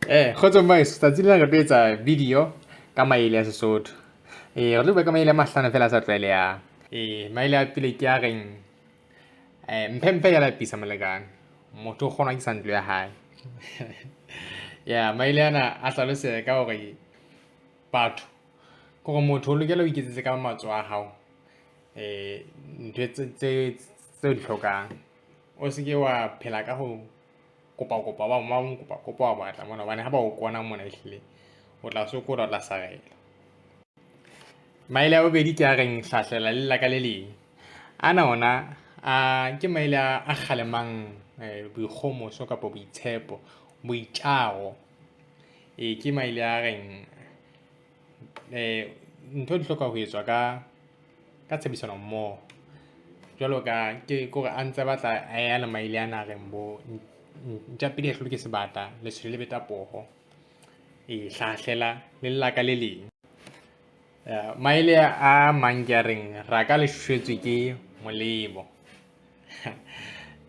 Kgotsong baheso, tsatsi lena re tlo etsa video ka maele a Sesotho. Re tlo bua ka maele a mahlano feela a sa tlwaelehang. Maele a pele ke a reng mphemphe ya lapisa molekane, motho o kgonwa ke sa ntlo ya hae. Ya maele ana a hlaloseha ka hore batho, ke hore motho o lokela o iketsetse ka matsoho a hao ntho tse o di hlokang. O se ke wa phela ka ho kopa kopa ba bang kopa kopa wa batla mona hobane ha ba o kona mona ehlile o tla sokola, o tla sarelwa. Maele a bobedi ke a reng hlahlela le lla ka le leng. Ana ona a ke maele a kgalemang boikgohomoso kapa boitshepo, boitjaro. Ee, ke maele a reng ntho di hloka ho etswa ka tshebedisano mmoho. Jwalo ka ke kore a ntse a batla a ya le maele ana a reng bo ntja pedi ha e hlolwe ke sebata, letshwele le beta poho. Ee, hlahlela le lla ka le leng. Maele a mang ke a reng raka le shwetswe ke molebo.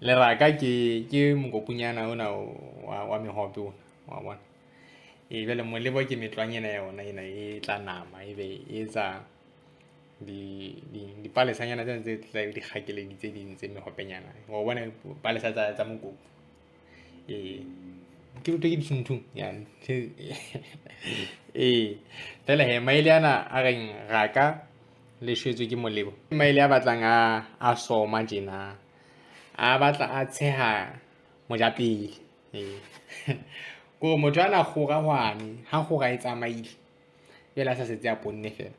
Leraka ke mokopunyana ona wa mehope ona wa bona. Ee, jwale molebo ke metlwang ena ya ona ena e tla nama ebe e etsa dipalesanyana tsena tse tla di kgakeleditse di entse mehopenyana. Wa bona palesa tsa mokopu. Ee, ke ke dithunthung ee, feela hee maele ana a reng raka le shwetswe ke molebo, ke maele a batlang a soma tjena, a batla a tsheha mojapele. Ee, ke hore motho ana kgora hwane, ha kgora e tsamaile jwale a sa setse a ponne feela.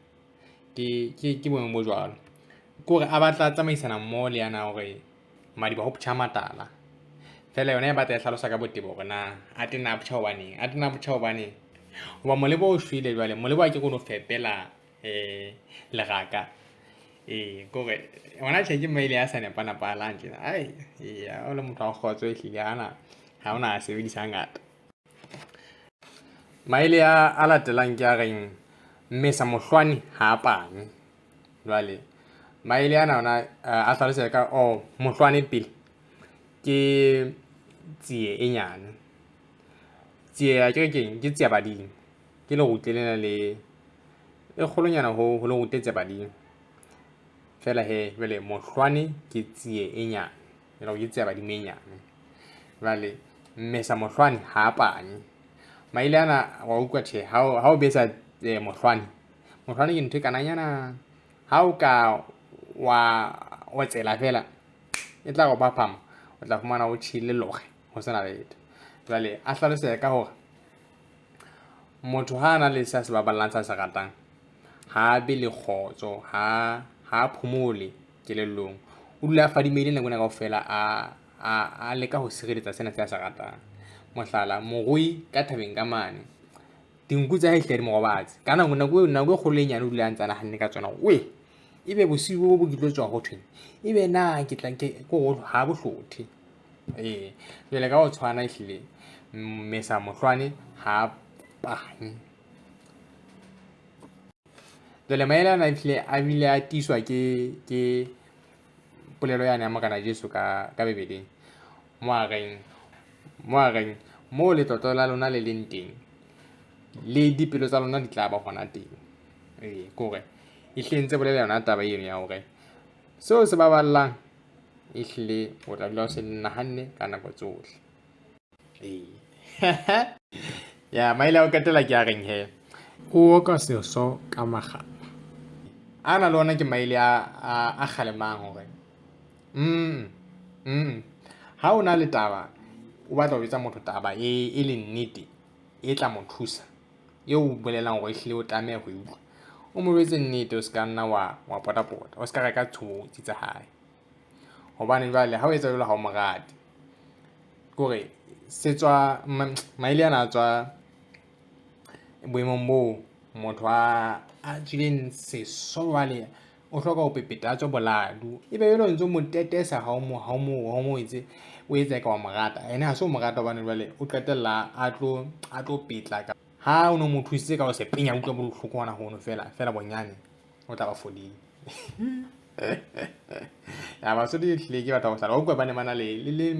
Ke boemo bo jwalo. Ke hore a batla a tsamaisana mmoho le yana hore madiba ho ptjha matala. Feela yona e batla e hlalosa ka botebo hore na a tena a ptjha hobaneng, a tena a ptjha hobane hoba molebo o shwele jwale, molebo ha ke re o no fepela leraka. Ee, ke hore hona tjhe ke maele a sa nepa-nepahalang tjena. Ai, eya ha o le motho wa kgotso ehlile ana ha ona a sebedisa hangata. Maele a latelang ke a reng mmesa mohlwane ha a panye. Jwale maele ana ona a hlalosa ka oh mohlwane pele ke tsie e nyane. Tsie akere keng ke tsie badimo, ke lerutle lena le e kgolonyana ho lerutle tsie badimo. Feela hee jwale mohlwane ke tsie e nyane, e le hore ke tsie badimo e nyane. Jwale mmesa mohlwane ha a panye. Maele ana wa utlwa tjhe ha o besa mohlwane, mohlwane ke ntho e kananyana. Ha o ka wa otsela feela e tla re o phaphama, o tla fumana o tjhele lore ho sena letho. Jwale a hlaloseha ka hore motho ha a na le se a se baballang, se a se ratang, ha a be le kgotso, ha a phomole kelellong. O dula a fadimehile nako ena kaofela a leka ho sireletsa sena se a se ratang. Mohlala, morui ka thabeng ka mane, dinku tsa hae ehlile ha di mo robatse. Ka nako e kgolo le e nyane o dula a ntse a nahanne ka tsona hore weh, ebe bosiu bo bo ke tlo tswa ho thweng, ebe na ke tla ke hore ha bo hlothe. Ee, jwale ka ho tshwana ehlile mmesa mohlwane ha a panye. Jwale maele ana ehlile a bile a tiiswa ke polelo yane ya Morena Jesu ka Bibeleng. Mo a reng, mo a reng moo letlotlo la lona le leng teng, le dipelo tsa lona di tla ba hona teng. Ee, ke hore ehlile ntse bolela yona taba eno ya hore seo se baballang ehlile o tla dula o se nahanne ka nako tsohle. Ee. Ya, maele a ho qetela ke a reng he, o oka seso ka makgapha. Ana le ona ke maele a kgalemang hore ha o na le taba, o batla ho jwetsa motho taba e leng nnete, e tla mo thusa, eo o bolelang hore ehlile o tlameha ho e utlwa, o mo jwetse nnete, o se ka nna wa pota-pota, o se ka reka tshobotsi tsa hae. Hobane jwale ha o etsa jwalo ha o mo rate. Ke hore se tswa maele ana a tswa boemong boo motho a tswileng seso jwale o hloka ho pepeta a tswe boladu. Ebe jwale o ntso mo tetesa ha o mo etse, o etsa eka wa mo rata. Ene ha se o mo rata hobane jwale o qetella a tlo petla ka. Ha o no mo thusitse ka ho se penya, utlwa bohloko hona hono feela, feela bonyane o tla ba fodile. Ya Basotho ehlile ke batho ba bohlale. Wa utlwa ba ne ba na le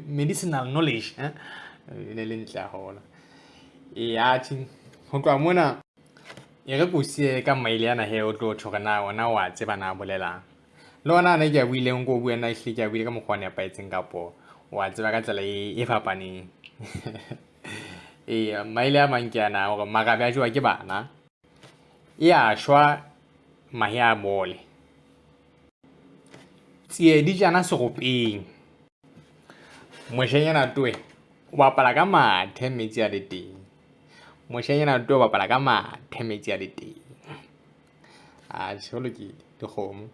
medicinal knowledge. E ne le ntle haholo. Ee, atjhe, ho tloha mona e re ko siye ka maele ana he, o tlo tjho hore na ona wa tseba na bolelang. Le ona ana ke a buileng, ko bua nna ehlile ke a buile ka mokgwa o nepahetseng kapo wa tseba ka tsela e fapaneng. Ee, maele a mang ke ana hore marabe a jewa ke bana, e a shwa mahe a bole. Tsie di jana seropeng. Moshanyana towe o bapala ka mathe metsi a le teng. Moshanyana towe o bapala ka mathe metsi a le teng. Atjhe, ho lokile dikgomo.